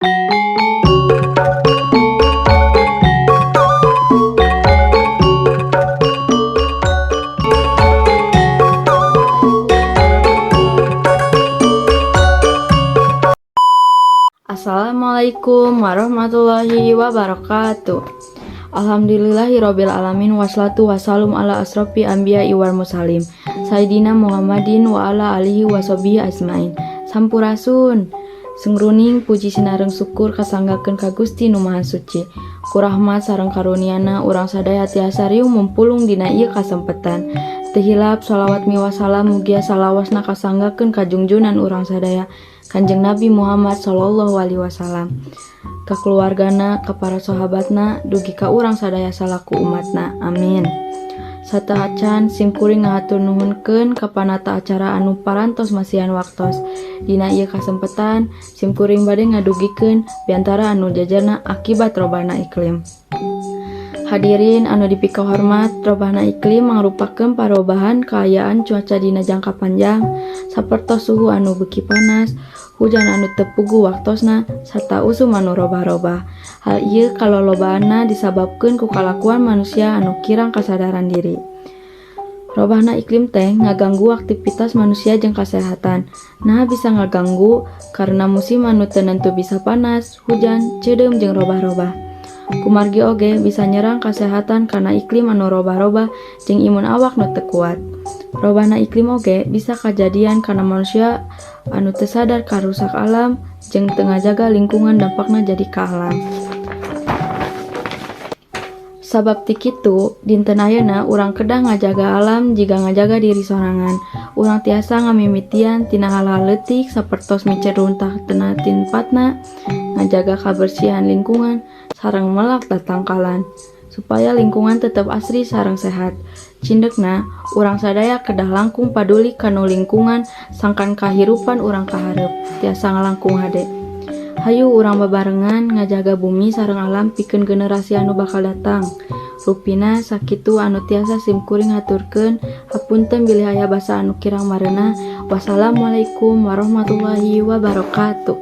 Assalamualaikum warahmatullahi wabarakatuh. Alhamdulillahirabbil alamin, wassalatu wassalamu ala asrofil anbiya'i wal mursalin Sayyidina Muhammadin wa ala alihi washabihi ajmain. Sampurasun. Sungruning puji sinareng syukur kasanggakeun ka Gusti Nu Maha Suci. Ku rahmat sareng karuniana urang sadaya tiasa riung mumpulung dina ieu kasempetan. Teu hilap shalawat miwah salam mugia salawasna kasanggakeun ka junjunan urang sadaya, Kanjeng Nabi Muhammad sallallahu alaihi wasallam, ka keluargana, ka para sahabatna, dugi ka urang sadaya salaku umatna. Amin. Sateuacan simkuring ngahatur nuhunkeun ka panata acara anu parantos masihan waktos. Dina ieu kasempetan simkuring bade ngadugikeun biantara anu jajarna akibat robahna iklim. Hadirin anu dipikahormat, robahna iklim mangrupakeun parobahan kaayaan cuaca dina jangka panjang, sapertos suhu anu beuki panas, hujan anu teu puguh waktosna, sarta usum anu robah-robah. Hal ieu kalolobaanna disababkeun ku kalakuan manusia anu kirang kasadaran diri. Robahna iklim teh ngaganggu aktivitas manusia jeung kasehatan. Naha bisa ngaganggu? Karena musim anu teu nentu bisa panas, hujan, ceudeum jeung robah-robah. Kumargi oge bisa nyerang kasehatan karena iklim anu robah-robah jeung imun awak nu teu kuat. Robahna iklim oge bisa kajadian karena manusia anu teu sadar karusak alam jeung teu ngajaga lingkungan, dampakna jadi ka alam. Sabab ti kitu, dinten ayeuna urang kedah ngajaga alam jiga ngajaga diri sorangan. Urang tiasa ngamimitian tina hal-hal leutik sapertos miceun runtah tina tempatna, ngajaga kabersihan lingkungan, sareng melak tatangkalan supaya lingkungan tetep asri sareng sehat. Cindekna, urang sadaya kedah langkung paduli kanu lingkungan sangkan kahirupan urang kaharep tiasa langkung hade. Hayu urang babarengan ngajaga bumi sareng alam pikeun generasi anu bakal datang. Rupina sakitu anu tiasa simkuring haturkeun. Hapunten bilih aya basa anu kirang mareunah. Wassalamualaikum warahmatullahi wabarakatuh.